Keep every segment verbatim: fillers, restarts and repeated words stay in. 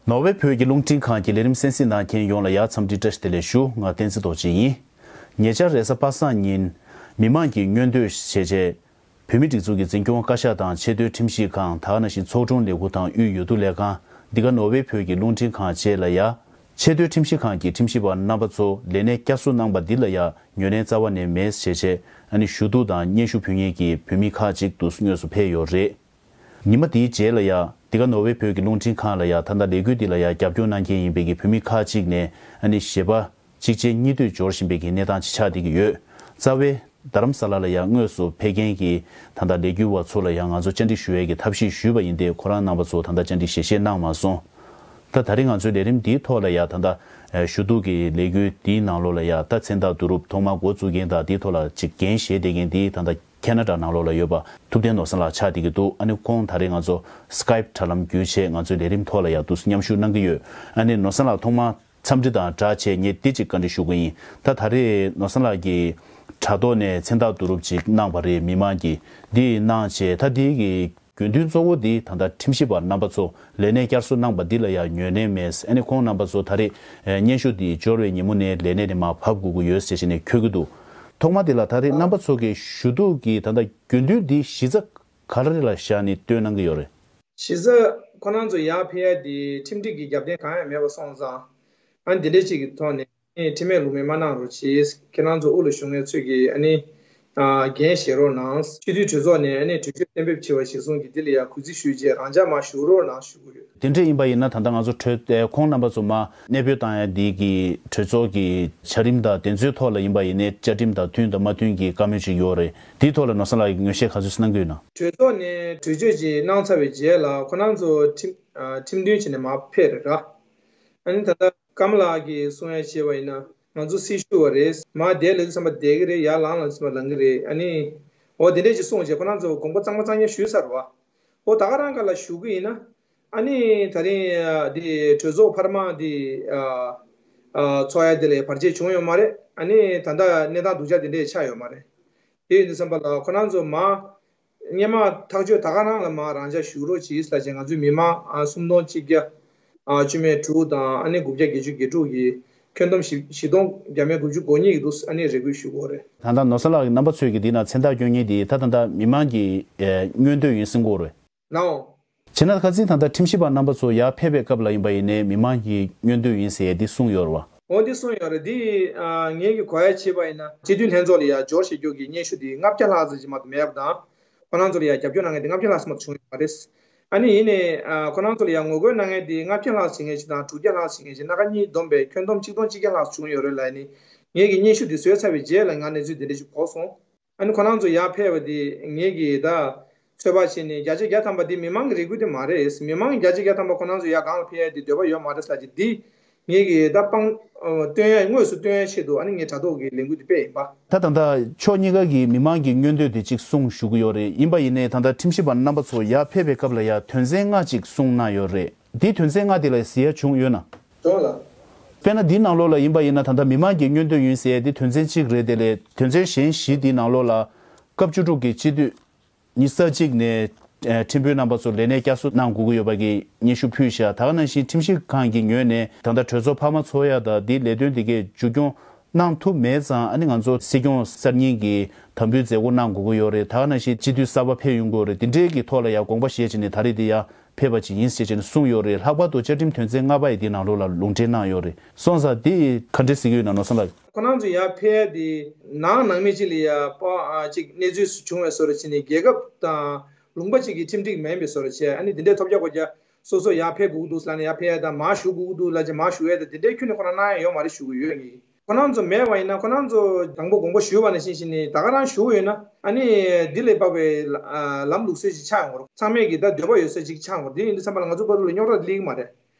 ནོར་ཝེ་བོད་ཀྱི་རླུང་འཕྲིན་ཁང་གི་ལས་རིམ་གསན་གཟིགས་གནང་མཁན་ཡོངས་ལ་ཡང་འཚམས་འདྲི་བཀྲ་ཤིས་བདེ་ལེགས་ཞུ། ང་བསྟན་འཛིན་རྡོ་རྗེ་ཡིན། ཉེ་ཆར་རེས་གཟའ་པ་སངས་ཉིན་མི་མང་གི་མངོན་འདོད་བྱས་རྗེས། བོད་མིའི་སྒྲིག་འཛུགས་ཀྱི་འཛིན་སྐྱོང་བཀའ་ཤག་དང་ཆེས་མཐོའི་ཁྲིམས་ཞིབ་ཁང་། ད་ག་ནང་བཞིན་ཚོགས་དྲུང་ལས་ཁུངས་དང་དབུས་འོས་བསྡུ་ལས་ཁང་། འདི་ག་ནོར་ཝེ་བོད་ཀྱི་རླུང་འཕྲིན་ཁང་བཅས་ལ་ཡང་། ཆེས་མཐོའི་ཁྲིམས་ཞིབ་ཁང་གི་ཁྲིམས་ཞིབ་པ་རྣམ་པ་ཚོ་ལས་གནས་བསྐྱར་གསོ་གནང་པ་འདི་ལ་ཡང་ངོས་ལེན་རྩ་བ་ནས་མེད་ཅེས་བྱས་ཨ་ནི་ཞུ་གཏུག་དང་སྙན་ཞུ་ཕུལ་མཁན་གྱི་བོད་མི་ཁག་ཅིག་ཏུ་དངོས་སུ་ཕེབས་ཡོད་རེད། ཉི་མ་དེའི་རྗེས་ལ་ཡང་འདི་ག་ནོར་ཝེ་བོད་ཀྱི་རླུང་འཕྲིན་ཁང་ལ་ཡང་ད་ལྟ་ལས་འགུལ་འདི་ལ་ཡང་རྒྱབ་སྐྱོར་གནང་མཁན་ཡིན་པའི་གི་བོད་མི་ཁག་ཅིག་ནས་ཨ་ནི་ཞལ་པར་གཅིག་རྗེས་གཉིས་མཐུད་འབྱོར་བཞིན་པའི་གི་གནས་སྟངས་ཅིག་ཆགས་བསྡད་ཀྱི་ཡོད། རྩ་བའི་རྡ་རམ་ས་ལ་ལ་ཡང་དངོས་སུ་ཕེབས་མཁན་གྱི་ད་ལྟ་ལས་འགུལ་བ་ཚོ་ལ་ཡང་ང་ཚོ་བཅར་འདྲི་ཞུ་ཡས་ཀྱི་ཐབས་ཤེས་ཞུས་པ་ཡིན་ཏེ་ཁོ་རང་རྣམ་པ་ཚོ་ད་ལྟ་བཅར་འདྲི་ཞལ་བཞེས་གནང་མ་སོང་། ད་ད་རེས་ང་ཚོའི་ལས་རིམ་འདིའི་ཐོག་ལ་ཡང་ད་ལྟ་ཞུ་གཏུག་གི་ལས་འགུལ་འདིའི་ནང་ལོགས་ལ་ཡང་ད་མཚན་རྟགས་བསྡུ་རུབ་ཐོག་མར་འགོ་བཙུགས་མཁན་དང་འདིའི་ཐོག་ལ་ཅིག་འགན་བཞེས་བསྡད་མཁན་འདི་ད་ལྟ་ཁེ་ན་ཌ་ནང་ལོགས་ལ་ཡོད་པ་ཐུབ་བསྟན་ནོར་བཟང་ལགས་ཆགས་བསྡད་ཀྱི་འདུག་ཨ་ནི་ཁོང་ད་རེས་ང་ཚོ་སི་ཀའེབ་དྲ་ལམ་བརྒྱུད་བྱས་ང་ཚོའི་ལས་རིམ་ཐོག་ལ་ཡང་འདུག་སེ་མཉམ་ཞུགས་གནང་གི་ཡོད། ཨ་ནི་ནོར་བཟང་ལགས་ཐོག་མར་འཚམས་འདྲི་དང་སྦྲགས་བྱས་ངས་འདི་གཅིག་བཀའ་འདྲི་ཞུ་གི་ཡིན། ད་ད་རེས་ནོར་བཟང་ལགས་ཀྱིས་དྲ་ཐོག་ནས་མཚན་རྟགས་བསྡུ་རུབ་ཅིག་གནང་བ་རེད། མི་མང་གིས་འདི་གནང་བྱས་ད་འདི་གི་དགོས་འདུན་གཙོ་བོ་འདི་ད་ལྟ་ཁྲིམས་ཞིབ་པ་རྣམ་པ་ཚོ་ལས་གནས་བསྐྱར་གསོ་གནང་པ་འདི་ལ་ཡང་ངོས་ལེན་མེད། ཨ་ནི་ཁོང་རྣམ་པ་ཚོ་ད་རེས་སྙན་ཞུ་འདི་འབྱོར་བའི་ཉིན་མོ་ནས་ལས་གནས་ནས་མར་ཕབ་དགོས་ཀྱི་ཡོད་ཟེར་བྱས་ནས་འཁོད་ཀྱི་འདུག་ཐོག་མ་དེ་ལ་ད་རེས་རྣམ་པ་ཚོ་གི་ཞུ་གཏུག་གི་ད་ལྟ་དགོས་འདུན་འདི་གཞི་རྩ་ག་རེ་ལ་བཞག་ནས་བཏོན་གནང་གི་ཡོད་རེད། གཞི་རྩ་ཁོ་རང་ཚོ་ཡར་ཕེབས་ཡ་དེ་ཁྲིམས་སྒྲིག་གི་རྒྱབ་རྟེན་གང་ཡང་མེད་པ་སོང་ཙང་། ཨ་ནི་འདི་འདྲའི་ཅིག་གི་ཐོག་ནས་ཨ་ནི་ཁྲིམས་མེད་ལུགས་མེད་མ་གནང་རོགས་གྱིས། ཁྱེད་རང་ཚོ་དབུ་ལ་བཞུགས་མཁན་ཚོས་ཀྱིས་ཨ་ནི་ཨ་འགན་བཞེས་རོགས་གནང་། སྤྱི་འཐུས་གྲོས་ཚོགས་ནས་ཨ་ནི་གྲོས་ཆོད་གཏན་འབེབས་བྱས་པ་གཞིར་བཟུང་གིས་འདི་ལ་ཡང་གུས་བརྩི་ཞུས་རྗེས་རང་འཇགས་མར་བཞུགས་རོགས་གནང་ཞུ་གི་ཡོད། དེ་འདྲ་ཡིན་པ་ཡིན་ན་ད་ལྟ་ང་ཚོ་གྲོས་ཨེ་ཁོང་རྣམ་པ་ཚོ་མར་གནས་སྤོས་བཏང་ཡ་འདི་གི་གྲོས་ཚོགས་ཀྱི་བྱ་རིམ་དང་དེ་ཚོའི་ཐོག་ལ་ཡིན་པ་ཡིན་ནའི་བཅའ་ཁྲིམས་དང་མཐུན་དང་མ་མཐུན་གྱི་བཀའ་མོལ་ཅིག་ཡོད་རེད། དེའི་ཐོག་ལ་ནོར་བཟང་ལགས་ཀྱིས་ངོས་བཞེས་ག་ཚོད་གནང་གི་ཡོད་ན། གྲོས་ཚོགས་ནས་གྲོས་ཆོད་ཅིག་གནང་ཚར་བའི་རྗེས་ལ་ཁོ་རང་ཚོ་ཁྲིམས་ཨ་ཁྲིམས་མཐུན་བྱས་ནས་མར་ཕེབས་རེད་ར། ཨ་ནི་ད་ལྟ་ཀརྨ་ལགས་ཀྱིས་གསུང་ཡ་བྱས་པ་ཡིན་ན་ང་ཚོ་སྲི་ཞུ་བ་རེད། མར་བསྡད་ལབ་དུས་ཙམ་པ་བསྡད་ཀྱི་རེད། ཡར་ལངས་ལབ་དུས་ཙམ་པ་ལངས་ཀྱི་རེད། ཨ་ནི་འོ་དེ་འདྲས་ཅིག་གསུངས་བྱས་ཁོ་རང་ཚོ་དགོངས་པ་གཙང་མ་གཙང་རྐྱང་ཞུས་ཚར་བ། འོ་ད་ག་རང་སྒང་ལ་ཞུ་གི་ཡིན་ན། ཨ་ནི་ད་རིང་ཨ་འདི་གྲོས་ཚོགས་འཕར་མ་འདི་ཨ་ཨ་ཚོགས་ཡ་དེ་ལ་བར་ཆད་བྱུང་ཡོད་མ་རེད། ཨ་ནི་ད་ལྟ་གནས་སྟངས་སྡུག་ཅག་དེ་འདྲས་ཆགས་ཡོད་མ་རེད། དེ་ཡིན་དུས་ཙམ་པ་ལ་ཁོ་རང་ཚོ་མར་སྔོན་མ་ཐག་གཅོད་ད་ག་རང་ལ་མར་རང་འཇགས་བཞུགས་རོགས་གྱིས་ཟེར་བྱས་ང་ཚོའི་མི་མང་ཨ་སུམ་སྟོང་གཅིག་བརྒྱ་ཨ་བཅུ་མེད་དྲུག་དང་ཨ་ནི་དགུ་བརྒྱ་བརྒྱད་ཅུ་གྱ་དྲུག་གིས་ཁྱོན་བསྡོམས་བཞི་བཞི་སྟོང་བརྒྱ་མེད་དགུ་བཅུ་གོ་གཉིས་ཀྱི་འདུག་ཨ་ནི་རེ་སྐུལ་ཞུ་དགོས་རེད། ད་ལྟ་ནོར་བཟང་ལགས་ཀྱི་རྣམ་པ་ཚོས་ཀྱི་འདི་ན་མཚན་རྟགས་སྐྱོན་མཁན་འདི་ད་ད་ལྟ་མི་མང་གི་ཨེ་མངོན་འདོད་ཡིན་གསུང་གི་ཡོད་རེད། ལའོ། བྱས་ན་ཁ་སང་ད་ལྟ་ཁྲིམས་ཞིབ་པ་རྣམ་པ་ཚོ་ཡར་ཕེབས་པའི་སྐབས་ལ་ཡིན་པ་ཡིན་ནའི་མི་མང་གི་མངོན་འདོད་ཡིན་ཟེར་ཡས་འདི་གསུངས་ཡོད་རེད་བ། འོ་འདི་གསུངས་ཡོད་རེད། འདི་ཨ་ངེད་ཀྱི་གོ་ཡ་བྱས་པ་ཡིན་ན་སྤྱི་འཐུས་ལྷན་ཚོགས་ལ་ཡར་འབྱོར་བཞེས་རྒྱུ་གི་སྙན་ཞུ་འདི་ལྔ་བརྒྱ་ལྷག་ཙམ་ཅིག་མ་གཏོགས་མེད་པ་དང་། ཁོ་རང་ཚོ་ལ་ཡར་རྒྱབ་སྐྱོར་གནང་མཁན་འདི་ལྔ་བརྒྱ་ལྷག་ཙམ་མ་གཏོགས་བྱུང་ཡོད་མ་རེད། ཨ་ནི་ཡིན་ནའི་ཨ་ཁོ་རང་ཚོ་ལ་ཡར་ངོ་རྒོལ་གནང་མཁན་འདི་ལྔ་བརྒྱ་ལྷག་ཙམ་བྱེད་མཁན་ཅིག་དང་དྲུག་བརྒྱ་ལྷག་ཙམ་བྱེད་མཁན་ཅིག་སྣ་ཁ་གཉིས་བསྡོམས་པས་ཁྱོན་བསྡོམས་གཅིག་སྟོང་གཅིག་བརྒྱ་ལྷག་ཙམ་བྱུང་ཡོད་རེད་ལབ་ནི། ངེད་ཀྱིས་སྙན་ཞུ་འདི་བཟོས་ཚར་བའི་རྗེས་ལ་ང་གནས་ཚུལ་འདི་འདྲ་ཞིག་གོ་སོང་། ཨ་ནི་ཁོ་རང་ཚོ་ཡར་ཕེབས་པ་དེ་ངེད་ཀྱིས་ད་ཚོད་དཔག་བྱས་ནས་བརྒྱ་ཆ་བརྒྱ་ཐམ་པ་འདི་མི་མང་གི་རེ་སྐུལ་དེ་མ་རེད། མི་མང་གི་བརྒྱ་ཆ་བརྒྱ་ཐམ་པ་ཁོ་རང་ཚོ་ཡར་སྒང་ལ་ཕེབས་ཡ་དེ་འདོད་པ་ཡོད་མ་རེད་ཟེར་གྱི་འདི་ངེད་ཀྱིས་ད་དཔང་ཨ་སྟོན་ཡ་དངོས་སུ་སྟོན་ཡ་ཆེད་དུ་ཨ་ནི་ངས་དྲ་ཐོག་གི་ལས་འགུལ་འདི་སྤེལ་ཡིན་པ། ད་ད་ལྟ་ཕྱོགས་གཉིས་ཀ་གི་མི་མང་གི་མངོན་འདོད་དེ་གཅིག་གསུངས་ཞུ་གི་ཡོད་རེད། ཡིན་པ་ཡིན་ནའི་ད་ལྟ་ཁྲིམས་ཞིབ་པ་རྣམ་པ་ཚོ་ཡར་ཕེབས་པའི་སྐབས་ལ་ཡ་དོན་ཚན་ལྔ་གཅིག་གསུངས་གནང་ཡོད་རེད། འདི་དོན་ཚན་ལྔ་དེ་ལ་གཟིགས་ཡ་བྱུང་ཡོད་ན། བྱུང་ལ། དཔེར་ན་འདིའི་ནང་ལོགས་ལ་ཡིན་པ་ཡིན་ན་ད་ལྟ་མི་མང་གི་མངོན་འདོད་ཡིན་ཟེར་ཡ་འདི་དོན་ཚན་གཅིག་རེད། དེ་ལས་དོན་ཚན་གཞན་བཞི་འདིའི་ནང་ལོགས་ལ་སྐབས་བཅུ་དྲུག་གི་སྤྱི་འཐུས་ཉི་ཤུ་རྩ་གཅིག་ནས་ཨ་ཁྲིམས་དཔོན་རྣམ་པ་ཚོ་ལས་གནས་བསྐྱར་གསོ་གནང་དགོས་ཀྱི་ཡོད་པ་གི་སྙན་ཞུ་ཕུལ་བཞག་ད་ག་ནང་བཞིན་ཁྲིམས་ཞིབ་ཁང་གི་ངོས་ནས་ད་ལྟ་གྲོས་ཚོགས་འཕར་མ་ཚོགས་ཡ་དང་འདིའི་ལས་དོན་འདི་གའི་མཇུག་སྐྱོང་གནང་ཐུབ་མེད་ཙང་ཨ་ནི་ང་ཚོ་སྲིད་སྐྱོང་གསར་རྙིང་གི་དམ་འབུལ་མཛད་སྒོ་གནང་དགོས་ཀྱི་ཡོད་རེད། ད་ག་ནང་བཞིན་སྤྱི་འཐུས་གསར་པ་ཕེབས་ཡོང་དགོས་རེད། འདི་འདྲའི་གི་ཐོག་ལ་ཡང་དགོངས་པ་བཞེས་བྱས་ནས་ད་རེས་འདི་ཡང་ཕེབས་པ་ཅིག་ཡིན་ཟེར་བྱས་ནས་གསུངས་ཡོད་རེད། ལྷག་པར་དུ་བཅའ་ཁྲིམས་དོན་ཚན་ལྔ་པ་ཡི་འདི་ནང་ལོགས་ལ་ལུང་འདྲེན་གནང་ཡོད་རེད། སོང་ཙང་འདི་ག་འདྲས་ཟེར་གྱི་ཡོད་ན་ནོར་བཟང་ལགས། ཁོ་རང་ཚོ་ཡར་ཕེབས་ཡ་དེ་ནང་ནང་མི་གཅིག་ལ་ཡ་པ་ཨ་གཅིག་གནས་ཚུལ་བྱུང་བའི་བཟོ་འདྲ་བྱས་ནས་རྒྱལ་ཁབ་དང་ལུང་པ་གཅིག་གི་ཁྲིམས་སྒྲིག་མིན་པའི་བཟོ་འདྲ་བྱས། ཨ་ནི་འདི་འདྲའི་ཐོབ་རྒྱག་གོ་རྒྱག་སོ་སོ་ཡར་ཕེབས་དགོས་ཀྱི་འདུག་ཟེར་ལབ་ནས་ཡར་ཕེབས་ཡ་དང་མར་བཞུགས་དགོས་ཀྱི་འདུག་ལབ་བྱས་མར་བཞུགས་ཡ་དང་འདི་འདྲའི་ཁྱོན་ནས་ཁོ་རང་གནང་ཡ་ཡོད་མ་རེད་ཞུ་གི་ཡོད། ངས་ཁོ་རང་ཚོ་མེད་པ་ཡིན་ན་ཁོ་རང་ཚོ་དང་པོ་དགོངས་པ་ཞུས་པ་ནང་བཞིན་བྱས་ནས་ད་ག་རང་བཞུགས་ཡོད་ན་ཨ་ནི་འདི་ལས་དཔག་པའི་ལ་ཨ་ལམ་ལུགས་སྲོལ་ཞིག་ཆགས་ཡོང་གི་རེད། ཚང་མས་ཀྱི་ད་འདོད་པ་ཡོད་ས་ཅིག་ཆགས་ཡོང་གི་རེད། དེ་ཡིན་དུས་ཙམ་པ་ལ་ང་ཚོ་བར་དུ་ལ་རྙོག་དྲ་སླེབས་ཀྱི་མ་རེད།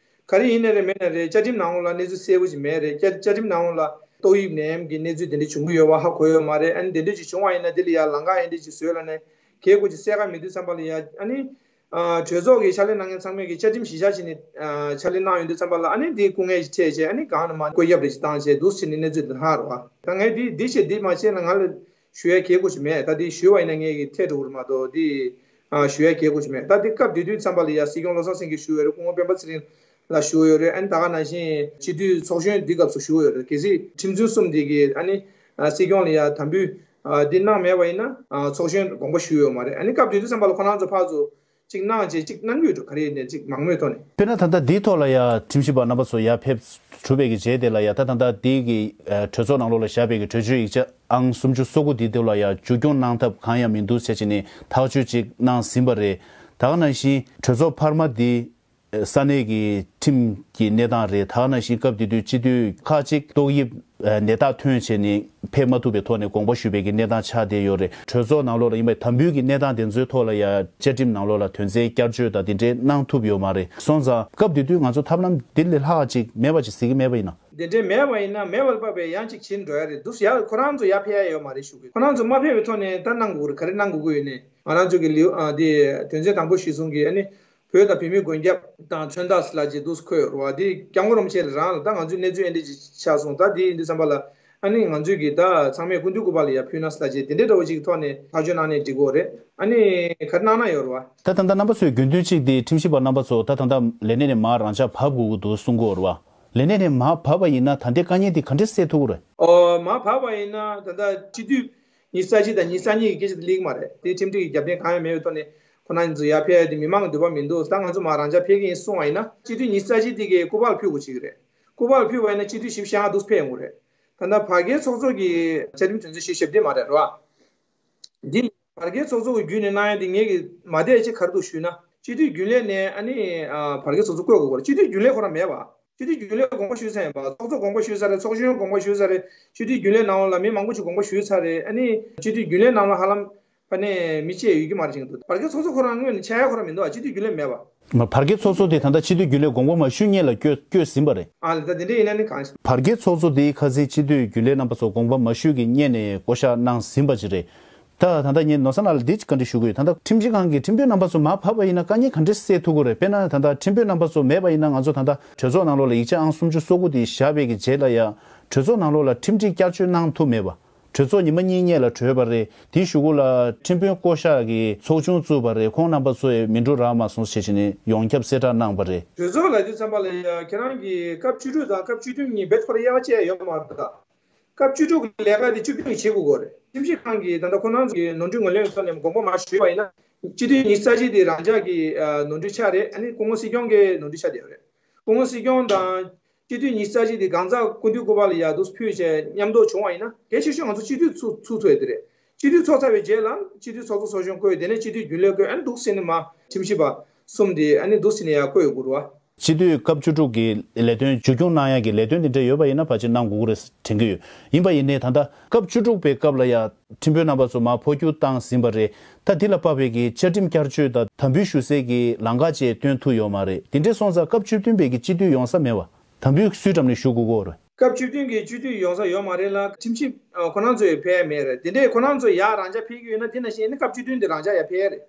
ག་རེ་ཡིན་ནའི་རེད་མེད་ནའི་རེད། བཅའ་ཁྲིམས་ནང་ལོགས་ལ་གནས་ཚུལ་གསལ་པོ་ཞིག་མེད་རེད། བཅའ་བཅའ་ཁྲིམས་ནང་ལོགས་ལ་ཏོག་དབྱིབས་ནད་ཡམས་ཀྱི་གནས་ཚུལ་དེ་འདྲ་བྱུང་གི་ཡོད་པ་ཧ་གོ་ཡོད་མ་རེད། ཨ་ནི་དེ་འདྲ་ཅིག་བྱུང་བ་ཡིན་ན་དེ་ལ་ཡང་ལམ་ཁ་ཨེ་འདྲ་ཅིག་བཟོས་ལབ་ནས་གལ་སྐོར་ཅིག་གསལ་ཁ་མེད་དུས་ཙམ་པ་ལ་ཡང་ཨ་ནི་ཨ་གྲོས་ཚོགས་ཀྱི་ཕྱག་ལས་གནང་མཁན་ཚང་མས་ཀྱི་བཅའ་ཁྲིམས་གཞི་བཞག་བྱས་ནས་ཨ་ཕྱག་ལས་གནང་ཡོང་དུས་ཙམ་པ་ལ་ཨ་ནི་དེ་སྐུ་ངལ་ཞིག་འཕྲད་བྱས་ཨ་ནི་གང་ན་མ་བཀོད་ཁྱབ་རེ་ཞིག་བཏང་བྱས་འདུག་ཟེར་ནས་གནས་ཚུལ་དེ་ལྷག་རེད་བ། ད་ངས་འདི་འདི་བྱས་འདི་མ་བྱས་ན་ང་ལ་ཞུ་ཡ་གལ་སྐོར་ཞིག་མེད། ད་འདི་ཞུས་པ་ཡིན་ན་ངས་ཀྱི་ཐད་འགྲོ་གི་རེད་མ་གཏོགས་འདི་ཨ་ཞུ་ཡ་གལ་སྐོར་ཞིག་མེད། ད་འདི་སྐབས་དེ་དུས་ཙམ་པ་ལ་ཡ་སྲིད་སྐྱོང་བློ་བཟང་སེང་གེ་ཞུ་བའི་རེད། སྐུ་ངོ་སྤེན་པ་ཚེ་རིང་ ལ་ཞུ་ཡོད་རེད། ཨ་ནི་ད་ག་ནང་བཞིན་སྤྱི་འཐུས་ཚོགས་གཞོན་འདི་སྐབས་སུ་ཞུ་ཡོད་རེད། གལ་སྲིད་ཁྲིམས་རྩོད་གསུམ་འདི་གི་ཨ་ནི་ཨ་སྲིད་སྐྱོང་ལ་ཡ་དམ་འབུལ་ཨ་འདི་གནང་མེད་པ་ཡིན་ན་ཨ་ཚོགས་གཞོན་དགོངས་པ་ཞུ་ཡོད་མ་རེད། ཨ་ནི་སྐབས་དེ་དུས་ཙམ་པ་ལ་ཁོ་རང་ཚོ་ཕར་ཚུར་ཅིག་གནང་བྱས་ཅིག་གནང་གི་ཡོད་འགྲོ། ག་རེ་ཡིན་ནའི་ཅིག་མང་མོས་ཐོག་ནས། དཔེར་ན་ད་ལྟ་འདིའི་ཐོག་ལ་ཡ་ཁྲིམས་ཞིབ་པ་རྣམ་པ་ཚོ་ཡར་ཕེབས་གྲུབ་པའི་གི་རྗེས་དེ་ལ་ཡ་ད་ད་ལྟ་འདི་གི་ཨ་གྲོས་ཚོགས་ནང་ལོགས་ལ་བཞག་པའི་གི་གྲོས་ཆོད་ཡིག་ཆ་ཨང་སུམ་ཅུ་སོ་དགུ་འདི་དེ་ལ་ཡ་མཇུག་སྐྱོང་གནང་ཐབས་གང་ཡང་མི་འདུག་ཟེར་བྱས་ནས་ཐག་གཅོད་ཅིག་གནང་ཟིན་པ་རེད། ད་ག་ནང་བཞིན་གྲོས་ཚོགས་འཕར་མ་འདི་ས་གནས་ཀྱི་ཁྲིམས་ཀྱི་གནས་སྟངས་རེད། ད་ག་ནང་བཞིན་སྐབས་དེ་དུས་སྤྱི་འཐུས་ཁག་ཅིག་ཏོག་དབྱིབས་ནད་རྟགས་ཐོན་བྱས་ནས་ཕེབས་མ་ཐུབ་པའི་ཐོག་ནས་དགོངས་པ་ཞུས་པའི་གི་གནས་སྟངས་ཆགས་བསྡད་ཡོད་རེད། གྲོས་ཚོགས་ནང་ལོགས་ལ་ཡིན་པའི་དམ་འབུལ་གྱི་གནས་སྟངས་དེ་ཚོའི་ཐོག་ལ་ཡང་བཅའ་ཁྲིམས་ནང་ལོགས་ལ་དོན་ཚན་བསྐྱར་བཅོས་དང་དེ་འདྲའི་གནང་ཐུབ་ཡོད་མ་རེད། སོང་ཙང་སྐབས་དེ་དུས་ང་ཚོ་ཐབས་ལམ་དེ་ལས་ལྷག་ཅིག་མེད་པ་ཅིག་གཟིགས་ཀྱི་མེད་པ་ཡིན་ན། དེ་འདྲའི་མེད་པ་ཡིན་ན་མེད་པ་ལ་དཔག་པའི་ཡང་ཅིག་ཕྱིན་འགྲོ་ཡ་རེད་འདུག་ཡ། ཁོ་རང་ཚོ་ཡར་ཕེབས་ཡ་ཡོད་མ་རེད་ཞུ་གི། ཁོ་རང་ཚོ་མ་ཕེབས་པའི་ཐོག་ནས་ད་གནང་དགོས་རེད། ག་རེ་གནང་དགོས་ཀྱི་ཡོད་ནས་ང་རང་ཚོ་གི་ལེའུ་ཨ་དེ་དོན་ཚན་དང་པོ་གཞིར་བཟུང་གི་ཨ་ནི་བོད་དང་བོད་མིའི་མགོན་སྐྱབས་དང་མཚོན་རྟགས་ལ་ཅིག་འདུག་འཁོད་ཡོད་རེད་བ། དེ་སྐྱབས་མགོན་རིན་པོ་ཆེ་རང་ལ་ད་ང་ཚོའི་གནས་ཚུལ་ཨེ་འདྲ་ཅིག་ཆགས་སོང་། ད་དེ་ཡིན་དུས་ཙམ་པ་ལ་ཨ་ནི་ང་ཚོས་གི་ད་ཚང་མས་སྐུ་མདུན་སྐུ་པར་ལ་ཡར་ཕུལ་ན་ལ་ཅིག་དེ་འདྲའི་འདྲ་བོ་ཅིག་གི་ཐོག་ནས་ཐག་གཅོད་གནང་ནས་འགྲིག་གི་རེད། ཨ་ནི་ག་རེ་གནང་ན་ཡོད་རེད་བ། ད་ད་ལྟ་རྣམ་པ་ཚོའི་དགོས་འདུན་གཅིག་དེ་ཁྲིམས་ཞིབ་པ་རྣམ་པ་ཚོ་ད་ད་ལྟ་ལས་གནས་ནས་མར་རང་འཇགས་བབས་དགོས་ཀྱི་འདུག་གསུང་གི་ཡོད་རེད་བ། ལས་གནས་ནས་མར་བབས་པ་ཡིན་ན་ད་ལྟའི་དཀའ་ངལ་དེ་ག་འདྲས་སེལ་ཐུབ་ཀྱི་རེད། ཨོ་མར་བབས་པ་ཡིན་ན་ད་ལྟ་སྤྱི་འཐུས་ཉི་ཤུ་རྩ་གཅིག་དང་ཉི་ཤུ་རྩ་གཉིས་ཀྱི་སྐད་ཆ་དེ་སླེབས་ཀྱི་མ་རེད། དེ་ཁྲིམས་སྒྲིག་གི་རྒྱབ་རྟེན་གང་ཡང་མེད་པའི་ཐོག་ནས་ཁོ་རང་ཚོ་ཡར་ཕེབས་ཡ་དེ་མི་མང་གི་འདོད་པ་མི་འདུག་ད་ང་ཚོ་མར་རང་འཇགས་ཕེབས་ཀྱི་ཡིན་གསུངས་པ་ཡིན་ན་སྤྱི་འཐུས་ཉི་ཤུ་རྩ་གཅིག་དེ་གའི་སྐུ་པར་ཕུལ་དགོས་བྱེད་ཀྱི་རེད། སྐུ་པར་ཕུལ་བ་ཡིན་ན་སྤྱི་འཐུས་བཞི་བཅུ་ཞེ་ལྔ་འདུག་ཕེབས་ཡོང་གི་རེད། ད་ལྟ་བར་བརྒལ་ཚོགས་གཙོ་གི་བཅའ་ཁྲིམས་དོན་ཚན་བཞི་ཞེ་བདུན་མ་རེད་རོ། འདི་བར་བརྒལ་ཚོགས་གཙོ་གི་བརྒྱུད་ནས་གནང་ཡ་དེ་ངེད་ཀྱི་མ་བསྡད་ཅིག་ག་རེ་འདུག་ཞུས་ན། སྤྱི་འཐུས་རྒྱུན་ལས་ནས་ཨ་ནི་ཨ་བར་བརྒལ་ཚོགས་གཙོ་བསྐོ་དགོས་པ་རེད། སྤྱི་འཐུས་རྒྱུན་ལས་ཁོ་རང་མེད་པ། སྤྱི་འཐུས་རྒྱུན་ལས་དགོངས་པ་ཞུས་ཚར་ཡིན་པ། ཚོགས་གཙོ་དགོངས་པ་ཞུས་ཚར་རེད། ཚོགས་གཞོན་དགོངས་པ་ཞུས་ཚར་རེད། སྤྱི་འཐུས་རྒྱུན་ལས་ནང་ལ་མི་མང་པོ་ཅིག་དགོངས་པ་ཞུས་ཚར་རེད། ཨ་ནི་སྤྱི་འཐུས་རྒྱུན་ལས་ནང་ལ་ཧ་ལམ་ཕ་ནས་མི་བཅས་ཡོད་ཀྱི་མ་རེད་ཅིག་འདུག་བར་བརྒལ་ཚོགས་གཙོ་ཁོ་རང་དངོས་ནས་ཆགས་ཡ་ཁོ་རང་མི་འདུག་ཨ་སྤྱི་འཐུས་རྒྱུན་ལས་མེད་པ། མ་བར་བརྒལ་ཚོགས་གཙོ་དེ་ད་ལྟ་སྤྱི་འཐུས་རྒྱུན་ལས་དགོངས་པ་མ་ཞུས་སྔོན་ལ་བསྐོས་བསྐོས་ཟིན་པ་རེད། ཨ་ལ་ད་དེ་འདྲ་ཡིན་ན་ནི་གང་། བར་བརྒལ་ཚོགས་གཙོ་དེ་ཁ་སང་སྤྱི་འཐུས་རྒྱུན་ལས་རྣམ་པ་ཚོ་དགོངས་པ་མ་ཞུས་ཀྱི་སྔོན་ནས་བསྐོ་བཞག་གནང་ཟིན་པ་ཅིག་རེད། ད་ད་ལྟ་ངས་ནོར་བཟང་ལགས་ལ་འདི་ཅིག་བཀའ་འདྲི་ཞུ་གི་ཡོད། ད་ལྟ་ཁྲིམས་ཞིབ་ཁང་གི་ཁྲིམས་དཔོན་རྣམ་པ་ཚོ་མར་བབས་པ་ཡིན་ན་དཀའ་ངལ་ག་འདྲས་སེལ་ཐུབ་ཀྱི་རེད། དཔེར་ན་ད་ལྟ་ཁྲིམས་དཔོན་རྣམ་པ་ཚོ་མེད་པ་ཡིན་ན་ང་ཚོ་ད་ལྟ་གྲོས་ཚོགས་ནང་ལོགས་ལ་ཡིག་ཆ་ཨང་སུམ་ཅུ་སོ་དགུ་དེ་བཞག་པའི་གི་རྗེས་ལ་ཡ་གྲོས་ཚོགས་ནང་ལོགས་ལ་ཁྲིམས་སྒྲིག་བསྐྱར་བཅོས་གནང་ཐུབ་མེད་པ། གྲོས་ཚོགས་ཉི་མ་གཉིས་སྔོན་ལ་གྲོལ་བ་རེད། དེའི་གཞུག་གུ་ལ་ཁྲིམས་དཔོན་བསྐོ་བཞག་གི་ཚོགས་ཆུང་བཙུགས་པ་རེད། ཁོང་རྣམ་པ་ཚོས་མི་འགྲོ་རག་མ་སོང་ཞེས་བྱས་ནས་ཡོངས་ཁྱབ་གསལ་བསྒྲགས་གནང་བ་རེད། གྲོས་ཚོགས་ལ་དུས་ཙམ་པ་ལ་ཡ་ཁྱེད་རང་གི་སྐབས་བཅུ་དྲུག་དང་སྐབས་བཅུ་བདུན་གཉིས་རྦད་ཁོ་ར་དབྱེ་བ་ཕྱེ་ཡ་ཡོད་མ་རེད་ད། སྐབས་བཅུ་དྲུག་གི་ལས་ཀ་དེ་བཅུ་བདུན་གྱིས་བྱེད་དགོས་ཀྱི་རེད། ཁྲིམས་ཞིབ་ཁང་གིས་ད་ལྟ་ཁོ་རང་ཚོ་གི་ནོར་འཁྲུལ་ངོས་ལེན་ཐོག་ནས་དགོངས་པ་མ་ཞུས་པ་ཡིན་ན། སྤྱི་འཐུས་ཉི་ཤུ་རྩ་གཅིག་དེ་རང་འཇགས་ཀྱི་ཨ་ནོར་འཁྲུལ་ཆགས་རེད། ཨ་ནི་སྐུ་ངོ་སྲིད་སྐྱོང་གི་ནོར་འཁྲུལ་ཆགས་བསྡད་ཡོད་རེད། སྐུ་ངོ་སྲིད་སྐྱོང་དང་སྤྱི་འཐུས་ཉི་ཤུ་རྩ་གཅིག་དེ་གང་ཟག་སྐུ་མདུན་སྐུ་པར་ལ་ཡར་འདུག་ཕུལ་བྱས་མཉམ་འདོགས་བྱུང་བ་ཡིན་ན་གལ་ཆེ་ཤོས་ང་ཚོ་སྤྱི་འཐུས་ཚུགས་ཚུགས་ཐུབ་ཡ་དེ་རེད། སྤྱི་འཐུས་ཚོགས་ཚར་བའི་རྗེས་ལ་སྤྱི་འཐུས་ཚོགས་གཙོ་ཚོགས་གཞོན་བསྐོས། དེ་ནས་སྤྱི་འཐུས་རྒྱུན་ལས་བསྐོས། ཨ་ནི་འདུག་སེ་ནས་མར་ཁྲིམས་ཞིབ་པ་གསུམ་དེ་ཨ་ནི་འདུག་སེ་ནས་ཡར་བསྐོས་ཡོང་དགོས་རེད་བ། སྤྱི་འཐུས་སྐབས་བཅུ་དྲུག་གི་ལས་དོན་མཇུག་སྐྱོང་གནང་ཡག་གི་ལས་དོན་དེ་འདྲ་ཡོད་པ་ཡིན་ན་ཕལ་ཆེར་གནང་དགོས་ཀྱི་རེད་དྲན་གྱི་ཡོད། ཡིན་པ་ཡིན་ནའི་ད་ལྟ་སྐབས་བཅུ་དྲུག་པའི་སྐབས་ལ་ཡ་ཁྲིམས་དཔོན་རྣམ་པ་ཚོ་མར་འཕོ་འགྱུར་བཏང་ཟིན་པ་རེད། ད་འདི་ལ་དཔག་པའི་གི་བཅའ་ཁྲིམས་བསྐྱར་བཅོས་དང་དམ་འབུལ་ཞུ་སའི་གི་ལམ་ཁ་བཅས་སྟོན་ཐུབ་ཡོད་མ་རེད། དེ་འདྲ་སོང་ཙང་སྐབས་བཅུ་བདུན་པའི་གི་སྤྱི་འཐུས་ཡོང་ས་མེད་པ། དམ་འབུལ་སུའི་འགྲམ་ནས་ཞུ་དགོས་ཀྱི་ཡོད་རེད། སྐབས་བཅུ་བདུན་གྱི་སྤྱི་འཐུས་ཡོང་ས་ཡོད་མ་རེད་ལ་ཁྲིམས་ཞིབ་ཁོ་རང་ཚོ་ཡང་ཕེབས་ཡ་མེད་རེད། དེ་འདྲས་ཁོ་རང་ཚོ་ཡར་རང་འཇགས་ཕེབས་ཀྱི་ཡོད་ན་དེ་ནང་བཞིན་ནི་སྐབས་བཅུ་བདུན་དེ་རང་འཇགས་ཡར་ཕེབས་ཡ་རེད།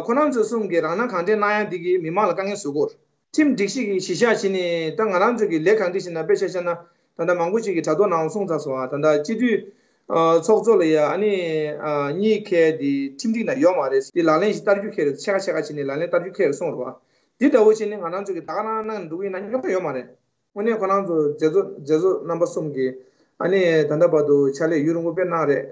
ཁོ་རང་ཚོ་གསུམ་གྱིས་རང་སྣང་གང་དྲན་གནང་ཡ་འདི་གིས་མི་མང་ལ་དཀའ་ངལ་བཟོ་གི་ཡོད་རེད། ཁྲིམས་སྒྲིག་གཞི་གི་གཞི་བཞག་བྱས་ནས་ད་ང་རང་ཚོ་གི་ལས་གང་འདྲ་ཞིག་ན་དཔེ་ཆ་བཞག་ན་ད་ལྟ་མང་པོ་ཅིག་གིས་དྲ་ཐོག་ནང་གསུངས་ཚར་སོང་ཨ། ད་ལྟ་སྤྱི་འཐུས་ཚོགས་གཙོ་ལ་ཡ་ཨ་ནི་གཉིས་ཁེ་དེ་ཁྲིམས་སྒྲིག་ན་ཡོད་མ་རེད། དེ་ལག་ལེན་ཞིག་བསྟར་རྒྱུ་ཁེ་རེད། ཕྱེད་ཀ་ཕྱེད་ཀ་བྱས་ནས་ལག་ལེན་བསྟར་རྒྱུ་ཁེ་རེད་གསུངས་རེད་བ། འདི་འདྲ་བོ་བྱས་ནས་ང་རང་ཚོ་གི་ད་ག་རང་གནང་འགྲོ་གི་ཡིན་ན་རྙོག་དྲ་ཡོད་མ་རེད། དངོས་གནས་ཁོ་རང་ཚོ་མཛད་གཙོ་མཛད་གཙོ་རྣམ་པ་གསུམ་གྱིས་ཨ་ནི་ད་ལྟ་བར་དུ་ཕྱག་ལས་ཡུན་རིང་པོ་དཔེ་གནང་རེད།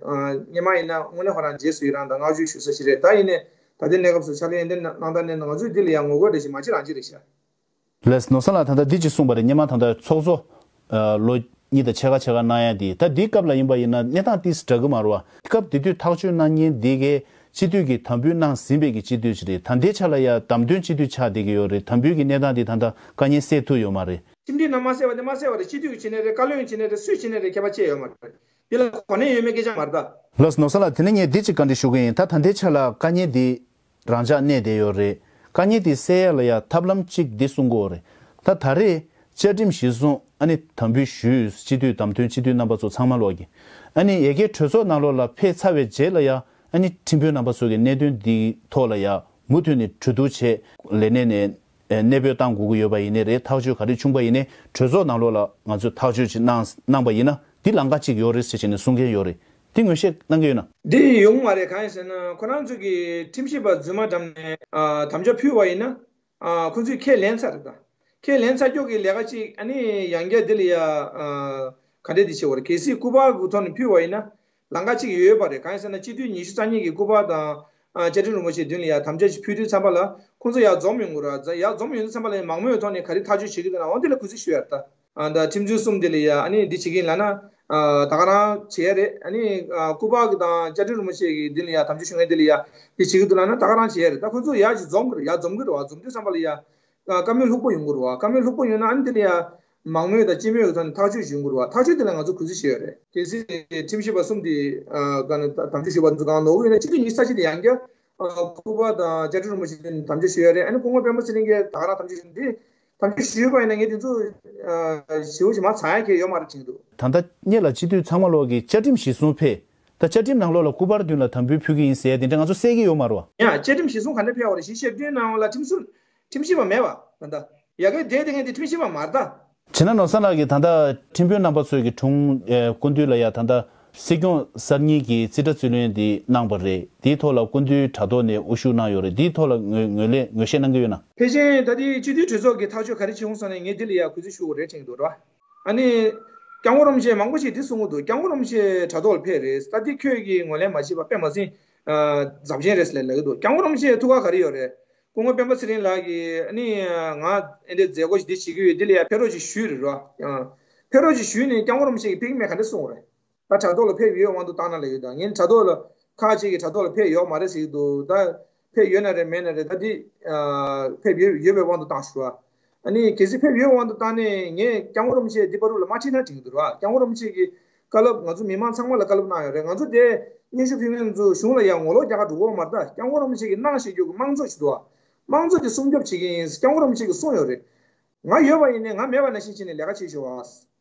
སྔོན་མ་ཡིན་ན་དངོས་གནས་ཁོ་རང་རྗེས་སུ་ཡི་རང་དང་བསྔགས་བརྗོད་ཞུ་ས་ཞིག་རེད། ད་ཡིན་ནའི་ད་ལྟའི་གནས་སྐབས་སུ་ཕྱག་ལས་ཡོན་ཏན་གནང་སྟངས་ནས་ང་ཚོས་འདི་ལ་ཡང་ངོ་རྒོལ་རེ་ཞིག་མ་བྱེད་རང་བྱེད་རེད་ཤག་ལགས་ནོར་བཟང་ལགས། ད་ལྟ་འདི་ཅིག་གསུངས་པ་རེད། སྔོན་མ་ད་ལྟ་ཚོགས་གཙོ་ལོ་གཉིས་དང་ཕྱེད་ཀ་ཕྱེད་ཀ་གནང་ཡ་འདི་ད་འདིའི་སྐབས་ལ་ཡིན་པ་ཡིན་ན་གནས་སྟངས་ཏིས་འདྲ་གི་མ་རེད་བ། སྐབས་དེ་དུས་ཐག་གཅོད་གནང་མཁན་འདི་གའི་སྤྱི་འཐུས་ཀྱིས་དམ་འབུལ་གནང་ཟིན་པའི་གི་སྤྱི་འཐུས་ཅིག་རེད། ད་ལྟའི་ཆ་ལ་ཡ་བདམས་ཐོན་སྤྱི་འཐུས་ཆགས་བསྡད་ཀྱི་ཡོད་རེད། དམ་འབུལ་གྱི་གནས་སྟངས་འདི་ད་ལྟ་དཀའ་ངལ་སེལ་ཐུབ་ཡོད་མ་རེད། ཁྲིམས་སྒྲིག་ནང་མ་གསལ་བ་དེ་མ་གསལ་བ་རེད། སྤྱི་འཐུས་ཀྱིས་བྱེད་ནའི་རེད། བཀའ་བློན་བྱེད་ནའི་རེད། སུས་བྱེད་ནའི་རེད། ཁྱད་པར་ཅི་ཡང་ཡོད་མ་རེད། འདི་ལ་གོ་གནས་ཡོད་མེད་སྐད་ཆ་མ་རེད་ད། ལགས་ནོར་བཟང་ལགས། དེ་ནས་ངས་འདི་ཅིག་བཀའ་འདྲི་ཞུ་གི་ཡིན། ད་ད་ལྟའི་ཆ་ལ་དཀའ་ངལ་འདི་རང་འཇགས་གནས་བསྡད་ཡོད་རེད། དཀའ་ངལ་དེ་སེལ་ཡ་ལ་ཡ་ཐབས་ལམ་གཅིག་འདི་གསུང་གི་ཡོད་རེད། ད་ད་རེས་བཅའ་ཁྲིམས་གཞིར་བཟུང་ཨ་ནི་དམ་འབུལ་ཞུས། སྤྱི་འཐུས་བདམས་ཐོན་སྤྱི་འཐུས་རྣམ་པ་ཚོ་ཚང་མ་ལོག་གི་ཨ་ནི་ཡ་གིའི་གྲོས་ཚོགས་ནང་ལོགས་ལ་ཕེབས་ཚར་བའི་རྗེས་ལ་ཡ་ཨ་ནི་ཁྲིམས་དཔོན་རྣམ་པ་ཚོ་གི་གནད་དོན་འདིའི་ཐོག་ལ་ཡ་མུ་མཐུད་ནས་གྲོས་བསྡུར་བྱས་ལས་གནས་ནས་གནས་སྤོས་བཏང་དགོས་ཀྱི་ཡོད་པ་ཡིན་ནའི་རེད། ཐག་གཅོད་ག་རེ་བྱུང་པ་ཡིན་ནའི་གྲོས་ཚོགས་ནང་ལོགས་ལ་ང་ཚོས་ཐག་གཅོད་ཅིག་གནང་གནང་པ་ཡིན་ན་འདི་ལམ་ཁ་ཅིག་ཡོད་རེད་ཟེར་བྱས་ནས་གསུང་མཁན་ཡོད་རེད། འདི་ངོས་བཤད་གནང་གི་ཡོད་ན། འདི་ཡོང་མ་རེད། གང་ཡིན་ཟེར་ན་ཁོ་རང་ཚོ་གི་ཁྲིམས་ཞིབ་པ་རྫུན་མ་འགྲམ་ནས་ཨ་དམ་བཅའ་ཕུལ་བ་ཡིན་ན་ཨ་ཁོ་ཚོས་ཁས་ལེན་ཚར་རེད་ད། ཁས་ལེན་ཚར་ཀྱོག་གི་ལས་ཀ་ཅིག་ཨ་ནི་ཡང་བསྐྱར་འདི་ལ་ཡ་ཨ་ག་འདྲས་འདི་བྱེད་དགོས་རེད། གལ་སྲིད་སྐུ་པར་གི་ཐོག་ནས་ཕུལ་བ་ཡིན་ན་ལམ་ཁ་ཅིག་ཡོད་པ་རེད། གང་ཡིན་ཟེར་ན་སྤྱི་འཐུས་ཉི་ཤུ་རྩ་གཉིས་ཀྱི་སྐུ་པར་དང་ཨ་བཅའ་ཁྲིམས་རིན་པོ་ཆེ་མདུན་ལ་ཡ་དམ་བཅའ་ཅིག་ཕུལ་དུས་ཙམ་པ་ལ་ཁོང་ཚོ་ཡར་འཛོམས་ཡོང་གི་རེད་བ། ཡར་འཛོམས་ཡོང་དུས་ཙམ་པ་ལ་མང་མོས་ཐོག་ནས་ག་རེ་ཐག་གཅོད་བྱེད་ཀྱི་འདུག་ན་འོ་འདི་ལ་གུས་བརྩི་ཞུ་ཡ་རེད་ད། ཨ་ད་ཁྲིམས་རྩོད་གསུམ་དེ་ལ་ཡ་ཨ་ནི་འདི་བྱེད་ཀྱི་ཡིན་ལབ་ན། ཨ་ད་ག་རང་བྱེད་ཡ་རེད། ཨ་ནི་ཨ་སྐུ་པར་གི་དང་བཅའ་ཁྲིམས་རིན་པོ་ཆེ་གི་འདི་ལ་ཡ་དམ་བཅའ་ཞུ་མཁན་དེ་ལ་ཡ་འདི་བྱེད་ཀྱི་འདུག་ལབ་ན་ད་ག་རང་བྱེད་ཡ་རེད། ད་ཁོ་ཚོ་ཡར་ཅིག་འཛོམས་ཀྱི་རེད། ཡར་འཛོམས་ཀྱི་རེད་བ། འཛོམས་དུས་ཙམ་པ་ལ་ཡ་ཨ་བཀའ་མོལ་ལྷུག་པོ་ཡོང་གི་རེད་བ། བཀའ་མོལ་ལྷུག་པོ་ཡོང་ན་ཨ་ནི་དེ་ལ་ཡ་མང་མོས་དང་སྤྱི་མོས་ཀྱི་ཐོག་ནས་ཐག་གཅོད་ཞུ་གི་རེད་བ། ཐག་གཅོད་དེ་ལ་ང་ཚོ་གུས་བརྩི་ཞུ་ཡ་རེད། གལ་སྲིད་ཁྲིམས་ཞིབ་པ་གསུམ་དེ་ཨ་ག་ནས་དམ་བཅའ་ཞུ་བ་ཚོ་གང་ནོར་གི་ཡོད་ན་སྤྱི་འཐུས་ཉི་ཤུ་རྩ་གཅིག་དེ་ཡང་བསྐྱར་ཨ་སྐུ་པར་དང་བཅའ་ཁྲིམས་རིན་པོ་ཆེ་དེ་དམ་བཅའ་ཞུ་ཡ་རེད། ཨ་ནི་སྐུ་ངོ་སྤེན་པ་ཚེ་རིང་གིས་ད་ག་རང་དམ་བཅའ་ཞུ་འདི་དམ་བཅའ་ཞུས་པ་ཡིན་ན་ངས་དེ་ཚོ་ཨ་ཞེ་པོ་ཅིག་མ་ཚང་ཡ་གང་ཡང་ཡོད་མ་རེད་དྲན་གྱི་འདུག་ད་ལྟ་སྔོན་ལ་སྤྱི་འཐུས་ཚང་མ་ལོག་གིས་བཅའ་ཁྲིམས་གཞིར་བཟུང་ཕེབས། ད་བཅའ་ཁྲིམས་ནང་ལོགས་ལ་སྐུ་པར་མདུན་ལ་དམ་འབུལ་ཕུལ་གྱི་ཡིན་ཟེར་ཡ་དེ་འདྲ་ང་ཚོ་གསལ་གྱི་ཡོད་མ་རེད་བ། ཡང་བཅའ་ཁྲིམས་གཞིར་བཟུང་ག་འདྲ་ཕེབས་པ་རེད། ཞིབ་བཤེར་བསྐྲུན་གནང་བ་ལ་ཁྲིམས་སྲུང་ཁྲིམས་ཞིབ་པ་མེད་པ་ད་ལྟ་ཡ་གི་དེ་དེ་ངས་དེ་ཁྲིམས་ཞིབ་པ་མ་རེད་ད། བྱས་ན་ནོར་བཟང་ལགས་ཀྱིས་ད་ལྟ་ཁྲིམས་དཔོན་རྣམ་པ་ཚོས་ཀྱི་དྲུང་ཨེ་སྐུ་མདུན་ལ་ཡ་ད་ལྟ་སྲིད་སྐྱོང་གསར་རྙིང་གི་རྩིས་ཁྲ་རྩིས་ལེན་འདི་གནང་པ་རེད། དེའི་ཐོག་ལ་སྐུ་མདུན་དྲ་ཐོག་ནས་དབུ་བཞུགས་གནང་ཡོད་རེད། དེའི་ཐོག་ལ་ངོས་ངོས་ལེན་ངོས་བཞེས་གནང་གི་ཡོད་ན། ཕལ་ཆེར་ད་ལྟའི་སྤྱི་འཐུས་གྲོས་ཚོགས་ཀྱི་ཐག་གཅོད་ག་རེ་བྱུང་སོང་ནས་ངས་འདི་ལ་ཡ་གུས་བརྩི་ཞུ་དགོས་རེད་དྲན་གྱི་འདུག་ར། ཨ་ནི། སྐྱབས་མགོན་རིན་པོ་ཆེས་མང་པོ་ཞིག་འདི་གསུང་གི་འདུག་སྐྱབས་མགོན་རིན་པོ་ཆེ་དྲ་ཐོག་ལ་ཕེབས་རེད། ད་འདི་ཁྱོད་ཀྱིས་ངོས་ལེན་མ་བྱས་པ་དཔེ་མ་སྲིད་ཨ་རྫབ་ཆེན་རེད་ཟེར་ལབ་ཀྱི་འདུག་སྐྱབས་མགོན་རིན་པོ་ཆེའི་ཐུགས་ཁག་ག་རེ་ཡོད་རེད། སྐུ་ངོ་སྤེན་པ་ཚེ་རིང་ལགས་ཀྱིས་ཨ་ནི་ང་ཨེ་འདྲའི་མཛད་སྒོ་ཞིག་འདི་བྱེད་ཀྱི་ཡོད། འདི་ལ་ཡ་ཕེབས་རོགས་ཅིག་ཞུས་རེད་རོ། ཕེབས་རོགས་ཅིག་ཞུས་ནས་སྐྱབས་མགོན་རིན་པོ་ཆེ་གིས་ཕེབས་ཀྱི་མེད་ག་འདྲ་གསུངས་རེད། ད་དྲ་ཐོག་ལ་ཕེབས་ཡོད་དབང་དུ་བཏང་ན་ལབ་ཡོད། ད་ངས་དྲ་ཐོག་ལ་ཁག་ཅིག་གིས་དྲ་ཐོག་ལ་ཕེབས་ཡོད་མ་རེད་ཟེར་གྱི་འདུག་ད་ཕེབས་ཡོད་ན་རེད་མེད་ན་རེད། ད་འདི་ཨ་ཕེབས་ཡོད་ཡོད་པའི་དབང་དུ་བཏང་ཞུ་བ། ཨ་ནི་གལ་སྲིད་ཕེབས་ཡོད་དབང་དུ་བཏང་ནས་ངས་སྐྱབས་མགོན་རིན་པོ་ཆེ་འདི་བར་དུ་ལ་མ་ཁྲིད་ན་དྲན་གྱི་འདུག་ར། སྐྱབས་མགོན་རིན་པོ་ཆེ་གི་བཀའ་སློབ་ང་ཚོ་མི་མང་ཚང་མ་ལ་བཀའ་སློབ་གནང་ཡོད་རེད། ང་ཚོ་དེ་སྙན་ཞུ་ཕུལ་མཁན་ཚོ་གཞུང་ལ་ཡང་ངོ་ལོག་རྒྱག་ག་འགྲོ་གི་ཡོད་མ་རེད། ད་སྐྱབས་མགོན་རིན་པོ་ཆེ་གི་གནང་བཞེས་རྒྱུ་གི་དམངས་གཙོ་ཞིག་འདུག་བ། དམངས་གཙོ་དེ་སྲུང་སྐྱོབ་བྱེད་ཀྱི་ཡིན་སྐྱབས་མགོན་རིན་པོ་ཆེ་གིས་གསུངས་ཡོད་རེད། ང་ཡོད་པ་ཡིན་ནའི་ང་མེད་པ་ནང་བཞིན་བྱས་ནས་ལས་ཀ་བྱེད་ཤོག་ཨ།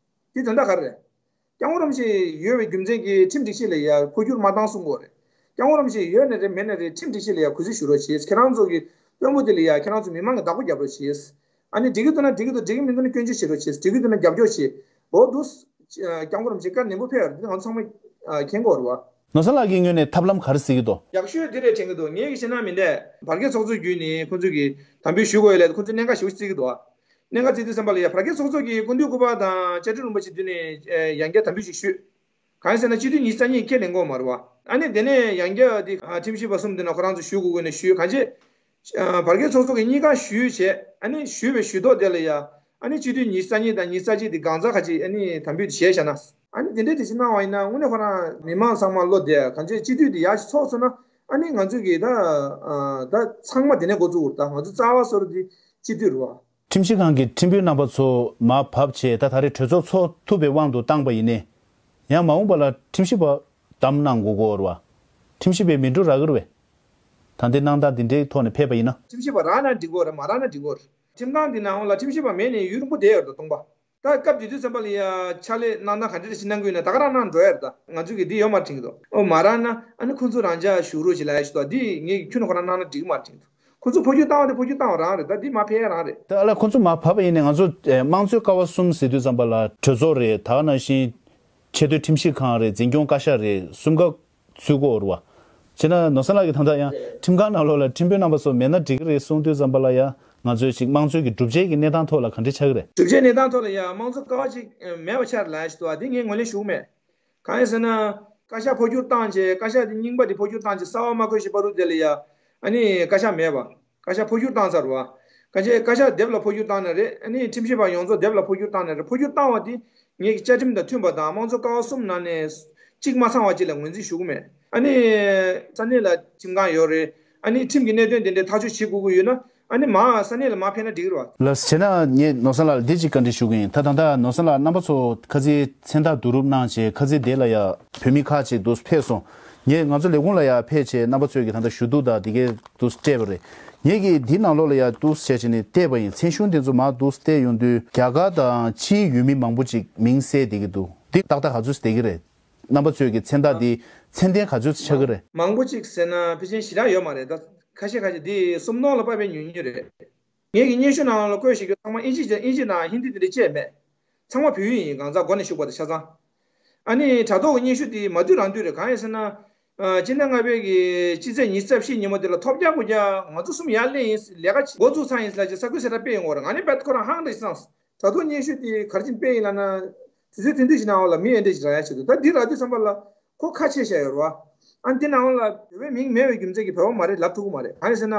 དེ་དོན་དག་ག་རེ་རེད། སྐྱབས་མགོན་རིན་པོ་ཆེ་ཡོད་པའི་རྒྱུ་མཚན་གྱིས་ཁྲིམས་སྒྲིག་གཞི་ལ་ཡ་འཕོ་འགྱུར་མ་བཏང་གསུང་གི་ཡོད་རེད། སྐྱབས་མགོན་རིན་པོ་ཆེ་ཡོད་ན་རེད་མེད་ན་རེད་ཁྲིམས་སྒྲིག་གཞི་ལ་ཡ་གུས་བརྩི་ཞུ་རོགས་བྱེད། ཁྱེད་རང་ཚོ་གི་དཔོན་པོ་དེ་ལ་ཡ་ཁྱེད་རང་ཚོ་མི་མང་གི་བདག་པོ་རྒྱབ་རོགས་བྱེད། ཨ་ནི་འགྲིག་གི་འདུག་ན་འགྲིག་གི་འདུག་འགྲིག་གི་མི་འདུག་ན་སྐྱོན་བརྗོད་བྱེད་རོགས་བྱེད། འགྲིག་གི་འདུག་ན་རྒྱབ་སྐྱོར་བྱེད། འོ་འདུག་སྐྱབས་མགོན་རིན་པོ་ཆེ་བཀའ་ནན་པོ་ཕེབས་ཡོད་རེད། དེ་ང་ཚོ་ཚང་མ་མཁྱེན་གྱི་ཡོད་རེད་བ། ནོར་བཟང་ལགས་ཀྱི་ངོས་ནས་ཐབས་ལམ་ག་རེ་གཟིགས་ཀྱི་འདུག་ཡག་ཤོས་འདི་རེད་དྲན་གྱི་འདུག་ངས་ཀྱི་བཤད་ན་མི་འདས་བར་བརྒལ་ཚོགས་གཙོ་བརྒྱུད་ནས་ཁོང་ཚོས་ཀྱི་དམ་འབུལ་ཞུ་དགོས་ཡོད་ལས་ཁོང་ཚོས་གནད་འགག་ཞེ་པོ་ཅིག་བརྩི་གི་འདུག་གནད་འགག་བརྩི་དུས་ཙམ་པ་ལ་ཡ་བར་བརྒལ་ཚོགས་གཙོ་གི་སྐུ་མདུན་སྐུ་པར་དང་བཅའ་ཁྲིམས་རིན་པོ་ཆེ་མདུན་ནས་ཡང་བསྐྱར་དམ་འབུལ་ཞིག་ཞུས། གང་ཡིན་ཟེར་ན་སྤྱི་འཐུས་ཉི་ཤུ་རྩ་གཉིས་ཁས་ལེན་དགོས་མ་རེད་བ། ཨ་ནི་དེ་ནས་ཡང་བསྐྱར་དེ་ཁྲིམས་ཞིབ་པ་གསུམ་དེ་ན་ཁོ་རང་ཚོ་ཞུ་དགོས་དགོས་ནས་ཞུས་གང་བྱས། བར་བརྒལ་ཚོགས་གཙོ་གི་གཉིས་ཀ་ཞུས་བྱས་ཨ་ནི་ཞུས་པའི་ཞུ་ཐོག་དེ་ལ་ཡ། ཨ་ནི་སྤྱི་འཐུས་ཉི་ཤུ་རྩ་གཉིས་དང་ཉི་ཤུ་རྩ་གཅིག་དེ་གང་ཚ་ཁ་ཅིག་ཨ་ནི་དམ་འབུལ་དེ་བྱས་བཞག་ན། ཨ་ནི་དེ་འདྲའི་དེ་ཅིག་གནང་བ་ཡིན་ན་དངོས་གནས་ཁོ་རང་མི་མང་ཚང་མ་བློ་བདེ་གང་བྱས་སྤྱི་འཐུས་དེ་ཡག་ཞིག་ཚོགས་སོང་ན་ཨ་ནི་ང་ཚོས་ཀྱི་ད་ད་ཚང་མ་དེ་ནས་འགོ་བཙུགས་དགོས་རེད། ད་ང་ཚོ་རྩ་བ་སོ་རུ་དེ་སྤྱི་འཐུས་རེད་བ། ཁྲིམས་ཞིབ་ཁང་གི་ཁྲིམས་དཔོན་རྣམ་པ་ཚོ་མར་བབས་བྱས་ད་ད་རེས་གྲོས་ཚོགས་ཚོགས་ཐུབ་པའི་དབང་དུ་བཏང་པ་ཡིན་ནའི། ཡང་མ་འོངས་པ་ལ་ཁྲིམས་ཞིབ་པ་བདམས་གནང་དགོས་ཀྱི་ཡོད་རེད་བ། ཁྲིམས་ཞིབ་པའི་མི་འགྲོ་རག་གི་རེད་པས། ད་ལྟའི་གནང་སྟངས་འདི་འདྲའི་ཐོག་ནས་ཕེབས་པ་ཡིན་ན། ཁྲིམས་ཞིབ་པ་རག་ན་འགྲིག་གི་ཡོད་རེད། མ་རག་ན་འགྲིག་གི་ཡོད་རེད། ཁྲིམས་ཁང་འདི་ནང་ལ་ཁྲིམས་ཞིབ་པ་མེད་ནས་ཡུན་རིང་པོ་བསྡད་ཡོད་རེད། སྟོང་པ། ད་སྐབས་དེ་དུས་ཙམ་པ་ལ་ཡ་ཕྱག་ལས་གནང་སྟངས་ག་འདྲ་ཞིག་གནང་གི་ཡོད་ན་ད་ག་རང་གནང་འགྲོ་ཡ་རེད། ད་ང་ཚོས་ཀྱི་འདི་ཡོད་མ་རེད་དྲན་གྱི་འདུག་ཨོ་མ་རག་ན་ཨ་ནི་ཁོང་ཚོ་རང་འཇགས་བཞུགས་རོགས་བྱེད་ལབ་ཡ་ཞིག་འདུག་འདི་ངས་ཁྱོན་ནས་ཁོ་རང་གནང་ན་འགྲིག་གི་མ་རེད་དྲན་གྱི་འདུག་ཁོང་ཚོ་འཕོ་འགྱུར་བཏང་བ་དེ་འཕོ་འགྱུར་བཏང་བ་རང་རེད། ད་འདི་མར་ཕེབས་ཡ་རང་རེད། ད་ཨ་ལ་ཁོང་ཚོ་མར་བབས་པ་ཡིན་ནའི་ང་ཚོ་ཨེ་དམངས་གཙོའི་ཀ་བ་གསུམ་ཟེར་དུས་ཙམ་པ་ལ་གྲོས་ཚོགས་རེད། ད་ག་ནང་བཞིན་ཆེས་མཐོའི་ཁྲིམས་ཞིབ་ཁང་རེད། འཛིན་སྐྱོང་བཀའ་ཤག་རེད། གསུམ་ཀ་ཚུད་ཀྱི་ཡོད་རེད་བ། བྱས་ན་ནོར་བཟང་ལགས་ཀྱིས་ད་ལྟ་ཡང་ཁྲིམས་ཁང་ནང་ལོགས་ལ་ཁྲིམས་དཔོན་རྣམ་པ་ཚོ་མེད་ན་འགྲིག་གི་རེད་གསུང་དུས་ཙམ་པ་ལ་ཡང་ང་ཚོའི་ཅིག་དམངས་གཙོའི་གི་སྒྲུབ་བྱེད་ཀྱི་གནས་སྟངས་ཐོག་ལ་ག་འདྲ་ཆགས་ཀྱི་རེད། སྒྲུབ་བྱེད་གནས་སྟངས་ཐོག་ལ་ཡང་དམངས་གཙོ་ཀ་བ་ཅིག་མེད་པ་ཆགས་ལབ་ཞིག་འདུག་བ། འདི་ངས་ངོས་ལེན་ཞུ་གི་མེད། གང་ཡིན་ཟེར་ན། བཀའ་ཤག་འཕོ་འགྱུར་བཏང་བྱས་བཀའ་ཤག་དེ་རྙིང་པ་དེ་འཕོ་འགྱུར་བཏང་བྱས་གསར་པ་མ་བསྐོས་ཤིག་བར་དུ་དེ་ལ་ཡ། ཨ་ནི་བཀའ་ཤག་མེད་པ། བཀའ་ཤག་འཕོ་འགྱུར་བཏང་ཚར་བ། བཀའ་ཤག་བཀའ་ཤག་དེབ་ལ་འཕོ་འགྱུར་བཏང་ན་རེད། ཨ་ནི་ཁྲིམས་ཞིབ་པ་ཡོངས་རྫོགས་དེབ་ལ་འཕོ་འགྱུར་བཏང་ན་རེད། འཕོ་འགྱུར་བཏང་བ་དེ་ངེད་ཀྱི་བཅའ་ཁྲིམས་དང་མཐུན་པ་དང་དམངས་གཙོ་ཀ་བ་གསུམ་ནང་ནས་གཅིག་མ་ཚང་བ་ཅིག་ལ་ངོས་འཛིན་ཞུ་གི་མེད། ཨ་ནི་ས་གནས་ལ་ཁྲིམས་ཁང་ཡོད་རེད། ཨ་ནི་ཁྲིམས་ཀྱི་གནད་དོན་དེ་འདྲའི་ཐག་གཅོད་བྱེད་དགོས་ཀྱི་ཡོད་ན། ཨ་ནི་མ་ས་གནས་ལ་མ་ཕེབས་ན་འགྲིག་གི་རེད་བ། ལགས་བྱས་ན་ངས་ནོར་བཟང་ལགས་ལ་འདི་གཅིག་བཀའ་འདྲི་ཞུ་གི་ཡིན། ད་ད་ལྟ་ནོར་བཟང་ལགས་རྣམ་པ་ཚོ་ཁ་ཚིག་མཚན་རྟགས་བསྡུ་རུབ་གནང་བྱས་ཁ་ཚིག་དེ་ལ་ཡ་བོད་མི་ཁག་ཅིག་འདུག་ཕེབས་སོང་། ངས་ང་ཚོ་ལས་ཁུངས་ལ་ཡ་ཕེབས་བྱས་རྣམ་པ་ཚོས་ཀྱི་ད་ལྟ་ཞུ་གཏུག་དང་དེ་གའི་འདུག་སྤྲད་པ་རེད། ངས་ཀྱི་འདི་ནང་ལོགས་ལ་ཡ་འདུག་བྱས་བྱས་ནས་བལྟས་པ་ཡིན། མཚན་གཞུང་དེ་ཚོ་མར་འདུག་བལྟས་ཡོང་དུས་རྒྱ་གར་དང་ཕྱིའི་ཡུལ་མི་མང་པོ་ཅིག་མིང་གསལ་བསྡད་ཀྱི་འདུག་འདི་ཏག་ཏག་ག་ཚོད་བསྡད་ཀྱི་རེད། རྣམ་པ་ཚོས་ཀྱི་མཚན་རྟགས་འདི་མཚན་ལྡན་ག་ཚོད་ཆགས་ཀྱི་རེད། མང་པོ་ཅིག་ཟེར་ན་ཕལ་ཆེར་ཞེ་དྲག་ཡོད་མ་རེད། ད་ཁ་ཤས་ཁ་ཤས་འདི་སུམ་སྟོང་ལ་དཔག་པའི་ཉུང་ཉུང་རེད། ངེད་ཀྱི་སྙན་ཞུ་ནང་ལ་བཀོད་བཞག་རྒྱུ་ཚང་མ་ཨིན་ཇི་ཨིན་ཇི་དང་ཧིན་དི་དེ་འདྲ་བཅས་མེད། ཚང་མ་བོད་ཡིག་ཡིན། གང་ཟག་འགོ་ནས་ཞུགས་པ་དང་ཆ་ཚང་། ཨ་ནི་དྲ་ཐོག་གི་སྙན་ཞུ་དེ་མ་བསྡུས་རང་བསྡུས་རེད། གང་ཡིན་ཟེར་ན། ཨ་སྤྱི་ཟླ་ལྔ་པའི་གི་སྤྱི་ཚེས་ཉི་ཤུ་རྩ་བཞི་ཉིན་མོ་དེ་ལ་ཐོབ་རྒྱག་དགོས་རྒྱག་ང་ཚོ་གསུམ་ཡར་སླེབས་ཡིན། ལས་ཀ་འགོ་བཙུགས་ཚར་ཡིན་ཟེར་ལབ་བྱས་ས་ཁུལ་གསལ་བསྒྲགས་སྤེལ་ཡོང་གི་རེད། ང་ནི་རྦད་ཁོ་རང་ཧང་རེད་བསམ། ད་དུང་སྙན་ཞུ་དེ་ག་རེ་བྱས་ནས་སྤེལ་ཡིན་ལབ་ན། དུས་ཚོད་ཐུང་ཐུང་ཞིག་ནང་ལ་མི་ཨེ་འདྲ་ཞིག་རག་ཡ་ཆེད་དུ། ད་འདི་རག་དུས་ཙམ་པ་ལ་ཁོ་ཁ་ཕྱེ་བཞག་ཡོད་རེད་བ། ཨ་འདི་ནང་ལ་བོད་པའི་མིང་མེད་པའི་རྒྱུ་མཚན་གྱིས་བོད་པ་མ་རེད་ལབ་ཐུབ་ཀྱི་མ་རེད། གང་ཡིན་ཟེར་ན།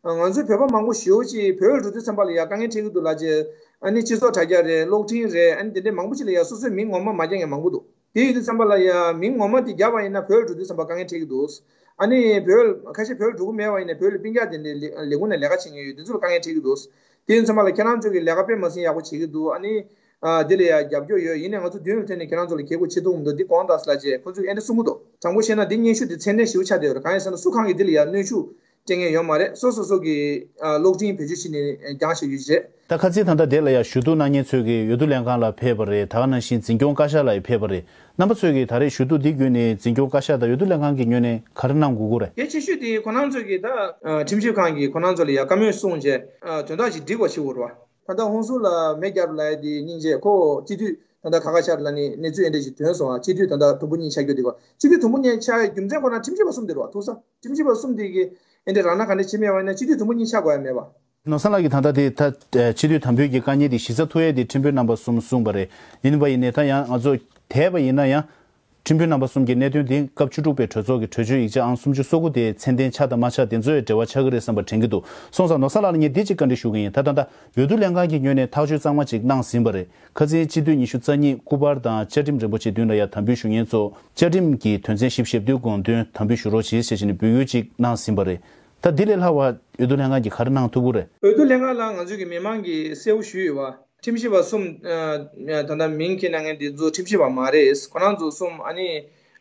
ང་ཚོའི་བོད་པ་མང་པོ་ཞེ་པོ་ཅིག་བོད་ལ་འགྲོ་དུས་ཙམ་པ་ལ་ཡ་དཀའ་ངལ་འཕྲད་ཀྱི་འདུག་ལབ་བྱས། ཨ་ནི་སྤྱི་ཚོགས་དྲ་རྒྱ་རེད། གློག་འཕྲིན་རེད། ཨ་ནི་དེ་འདྲའི་མང་པོ་ཅིག་ལ་ཡ་སོ་སོའི་མིང་ངོ་མ་མ་རྒྱག་མཁན་མང་པོ་འདུག་དེ་ཡིན་དུས་ཙམ་པ་ལ་ཡ་མིང་ངོ་མ་དེ་བརྒྱབ་པ་ཡིན་ན་བོད་ལ་འགྲོ་དུས་ཙམ་པ་དཀའ་ངལ་འཕྲད་ཀྱི་འདུག་ཨ་ནི་བོད་ཁ་ཤས་བོད་ལ་འགྲོ་གི་མེད་པ་ཡིན་ན་བོད་ལ་སྤུན་ཀྱག་དེ་འདྲའི་ལས་ལས་ཁུངས་ནས་ལས་ཀ་བྱེད་མཁན་ཡོད། དེ་ཚོ་ལ་དཀའ་ངལ་འཕྲད་ཀྱི་འདུག་དེ་ཡིན་ཙམ་པ་ལ་ཁྱེད་རང་ཚོ་གིས་ལས་ཀ་དཔེ་མ་སྲིད་ཡག་པོ་བྱེད་ཀྱི་འདུག་ཨ་ནི། ཨ་དེ་ལ་ཡ་རྒྱབ་སྐྱོར་ཡོད། ཡིན་ནའི་ང་ཚོ་མདུན་ལ་ཐོན་ནས་ཁྱེད་རང་ཚོ་ལ་གལ་དགོས་ཆེ་ཐུག་མི་འདུག་འདི་དགོངས་དག་ཟེར་ལབ་བྱས་ཁོ་ཚོས་ཨེ་འདྲ་གསུང་གི་འདུག་དྲང་པོ་བཤད་ན་འདི་སྙན་ཞུ་འདི་ཚད་ལྡན་ཞེ་པོ་ཆགས་བསྡད་ཡོད་རེད། གང་ཡིན་ཟེར་ན་སུ་གང་གིས་འདི་ལ་ཡ་གནོན་ཤུགས་སྤྲད་མཁན་ཡོད་མ་རེད། སོ་སོ་སོ་གི་ཨ་གློག་འཕྲིན་བེད་སྤྱོད་བྱས་ནས་རྒྱང་བཤད་རྒྱུ་བྱས། ད་ཁ་སང་ད་ལྟ་དེ་ལ་ཡ་ཞུ་གཏུག་གནང་མཁན་ཚོས་ཀྱི་འོས་བསྡུ་ལྷན་ཁང་ལ་ཕེབས་པ་རེད། ད་ག་ནང་བཞིན་འཛིན་སྐྱོང་བཀའ་ཤག་ལ་ཡ་ཕེབས་པ་རེད། རྣམ་པ་ཚོས་ཀྱིས་ད་རེས་ཞུ་གཏུག་འདི་བརྒྱུད་ནས་འཛིན་སྐྱོང་བཀའ་ཤག་དང་འོས་བསྡུ་ལྷན་ཁང་གི་ངོས་ནས་ག་རེ་གནང་དགོས་ཀྱི་རེད། གལ་ཆེ་ཤོས་དེ་ཁོ་རང་ཚོས་ཀྱིས་ད་ཨ་ཁྲིམས་ཞིབ་ཁང་གིས་ཁོ་རང་ཚོ་ལ་ཡ་བཀའ་མོལ་གསུངས་བྱས། ཨ་དོན་དག་ཅིག་འགྲིག་པ་བྱེད་དགོས་རེད་བ། ད་ལྟ་ཧོན་སུར་ལ་མེ་བརྒྱབ་ལབ་ཡ་དེ་སྙིང་རྗེ། ཁོ་སྤྱི་འཐུས་ད་ལྟ་ཁ་ཁ་ཤར་ལ་ནི་གནས་ཚུལ་ཨེ་འདྲ་ཞིག་ཐོན་སོང་ཨ། སྤྱི་འཐུས་ད་ལྟ་དུམ་བུ་གཉིས་ཆགས་རྒྱུ་དེ་ག་སྤྱི་འཐུས་དུམ་བུ་གཉིས་ཆགས་ཡ་རྒྱུ་མཚན་ཁོ་ན་ཁྲིམས་ཞིབ་པ་གསུམ་དེ་རེད་བ། ཐུག་ས་ཁྲིམས་ཞིབ་པ་གསུམ་དེ་གི་ཨེ་འདྲ་རང་སྣང་ག་འདྲ་བྱེད་མེད་པ་ཡིན་ན་སྤྱི་འཐུས་དུམ་བུ་གཉིས་ཆགས་དགོས་ཡ་མེད་པ། ནོར་བཟང་ལགས་ཀྱིས་ད་ལྟ་དེ་ད་སྤྱི་འཐུས་དམ་འབུལ་གྱི་དཀའ་ངལ་དེ་གཞི་རྩ་ཐུག་ཡས་དེ་ཁྲིམས་དཔོན་རྣམ་པ་གསུམ་གསུངས་པ་རེད། ཡིན་པ་ཡིན་ནའི་ད་ཡང་ང་ཚོ་དེས་པ་ཡིན་ན་ཡང་། ཁྲིམས་དཔོན་རྣམ་པ་གསུམ་གྱི་གནད་དོན་དེ་སྐབས་བཅུ་དྲུག་པའི་གྲོས་ཚོགས་ཀྱི་གྲོས་ཆོད་ཡིག་ཆ་ཨང་སུམ་ཅུ་སོ་དགུ་དེ་མཚན་ལྡན་ཆགས་དང་མ་ཆགས་དེ་ཚོའི་འབྲེལ་བ་ཆགས་ཀྱི་རེད་བསམ་པ་དྲན་གྱི་འདུག་སོང་ཙང་ནོར་བཟང་ལགས་ལ་ངས་འདི་གཅིག་བཀའ་འདྲི་ཞུ་གི་ཡིན། ད་ད་ལྟ་འོས་བསྡུ་ལྷན་ཁང་གི་ངོས་ནས་ཐག་གཅོད་གཙང་མ་ཅིག་གནང་ཟིན་པ་རེད། ཁ་སང་སྤྱི་འཐུས་ཉི་ཤུ་རྩ་གཉིས་སྐུ་པར་དང་བཅའ་ཁྲིམས་རིན་པོ་ཆེ་མདུན་ལ་ཡ་དམ་འབུལ་ཞུ་མཁན་ཚོ་བཅའ་ཁྲིམས་ཀྱི་དོན་ཚན་བཞི་བཅུ་ཞེ་བདུན་དགོངས་དོན་དམ་འབུལ་ཞུ་རོགས་བྱེད་ཟེར་བྱས་ནས་འབོད་སྐུལ་ཅིག་གནང་ཟིན་པ་རེད། ད་འདི་ལས་ལྷག་པ་འོས་བསྡུ་ལྷན་ཁང་གིས་ག་རེ་གནང་ཐུབ་ཀྱི་རེད། འོས་བསྡུ་ལྷན་ཁང་ལ་ང་ཚོས་ཀྱི་མི་མང་གིས་གསལ་པོ་ཞུས་ཡོད་པ། ཁྲིམས་ཞིབ་པ་གསུམ། ཨ་ད་ལྟ་མིང་འཁྱེར་གནང་མཁན་དེ་ཚོ་ཁྲིམས་ཞིབ་པ་མ་རེད། ཁོ་རང་ཚོ་གསུམ་ཨ་ནི་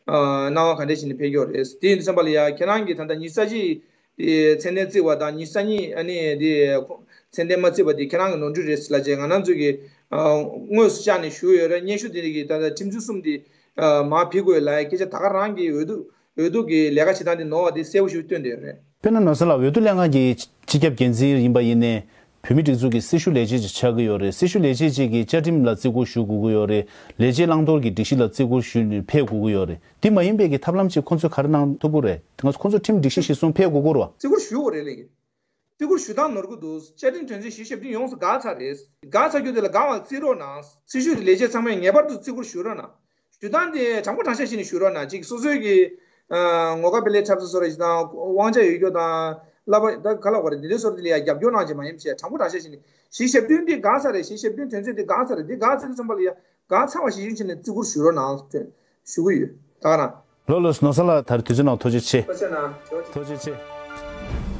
ཨ་སྣང་བ་ག་འདྲ་ཞིག་ནས་ཕེབས་ཀྱི་ཡོད་རེད། དེ་ཡིན་དུས་ཙམ་པ་ལ་ཡ་ཁྱེད་རང་གིས་ད་ལྟ་ཉི་ཤུ་རྩ་གཅིག་དེ་མཚན་ལྡན་བརྩིས་པ་དང་ཉི་ཤུ་རྩ་གཉིས་ཨ་ནི་དེ་མཚན་ལྡན་མ་བརྩིས་པ་དེ་ཁྱེད་རང་གི་ནོར་འཁྲུལ་རེད་ཟེར་ལབ་བྱས་ང་རང་ཚོ་གིས་ཨ་དངོས་སུ་བཅར་ནས་ཞུས་ཡོད་རེད། སྙན་ཞུ་དེ་རིགས་ཀྱི་ད་ལྟ་ཁྲིམས་རྩོད་གསུམ་དེ་ཨ་མར་ཕུད་དགོས་ལབ་ཡ་སྐད་ཆ་ད་ག་རང་གི་འོས་བསྡུ་འོས་བསྡུ་གི་ལས་ཀ་བྱེད་སྟངས་དེ་ནོར་བ་དེ་གསལ་པོ་ཞིག་སྟོན་བསྡད་ཡོད་རེད། དཔེར་ན་ནོར་བཟང་ལགས་འོས་བསྡུ་ལྷན་ཁང་གི་སྤྱི་ཁྱབ་འགན་འཛིན་ཡིན་པ་ཡིན་ནའི། བོད་མིའི་སྒྲིག་འཛུགས་ཀྱི་སྲི་ཞུ་ལས་བྱེད་ཅིག་ཆགས་ཀྱི་ཡོད་རེད། སྲི་ཞུ་ལས་བྱེད་ཅིག་གིས་བཅའ་ཁྲིམས་ལ་བརྩི་བཀུར་ཞུ་དགོས་ཀྱི་ཡོད་རེད། ལས་བྱེད་བླང་དོར་གྱི་སྒྲིག་གཞི་ལ་བརྩི་བཀུར་ཞུས་ནས་ཕེབས་དགོས་ཀྱི་ཡོད་རེད། དེ་མ་ཡིན་པའི་གི་ཐབས་ལམ་ཅིག་ཁོང་ཚོས་ག་རེ་གནང་ཐུབ་ཀྱི་རེད། དེ་ང་ཚོ་ཁོང་ཚོ་ཁྲིམས་སྒྲིག་གཞི་གཞིར་བཟུང་ཕེབས་དགོས་ཀྱི་རེད་བ། བརྩི་བཀུར་ཞུ་དགོས་རེད་ལས་ཀྱི། བརྩི་བཀུར་ཞུ་སྟངས་ནོར་གྱི་འདུག་བཅའ་ཁྲིམས་དོན་ཚན་བཞི་བཅུ་ཞེ་བདུན་ཡོངས་སུ་འགལ་ཚར་རེད། འགལ་ཚར་རྒྱུ་དེ་ལ་དགའ་བ་བརྩི་རོགས་གནང་། སྲི་ཞུ་ལས་བྱེད་ཚང་མས་ངེས་པར་དུ་བརྩི་བཀུར་ཞུ་རོགས་གནང་། ཞུ་སྟངས་དེ་དྲང་པོ་དྲང་བཞག་བྱས་ནས་ཞུ་རོགས་གནང་། གཅིག་སོ་སོའི་གི་ཨ་ངོ་དགའ་དཔེ་ལེགས་འཁྲབ་ས་བཟོ་འདྲ་ཞིག་དང་དབང་ཆ་ཡོད་རྒྱུ་དང་བསླབ་པ་ད་ག་ལབ་དགོས་རེད། འདི་འདྲའི་བཟོ་འདྲ་དེ་ལ་ཡ་རྒྱབ་སྐྱོར་གནང་བྱས་མ་ཡིན་བྱས་དྲང་པོ་དྲང་བཞག་བྱས་ནས་བཞི་བཅུ་ཞེ་བདུན་འདི་འགལ་ཚར་རེད། བཞི་བཅུ་ཞེ་བདུན་དོན་ཚན་འདི་འགལ་ཚར་རེད། འདི་འགལ་ཚར་དུས་ཙམ་པ་ལ་ཡ་འགལ་ཚར་བ་ཞིག་ཡིན་བྱས་ནས་བརྩི་བཀུར་ཞུ་རོགས་གནང་ཞུ་གི་ཡོད་ད་ག་རང་། ལགས་ལགས་ནོར་བཟང་ལགས་ད་རེས་དུས་ཚོད་གནང་ཐུགས་རྗེ་ཆེ། ཐུགས་རྗེ་ཆེ།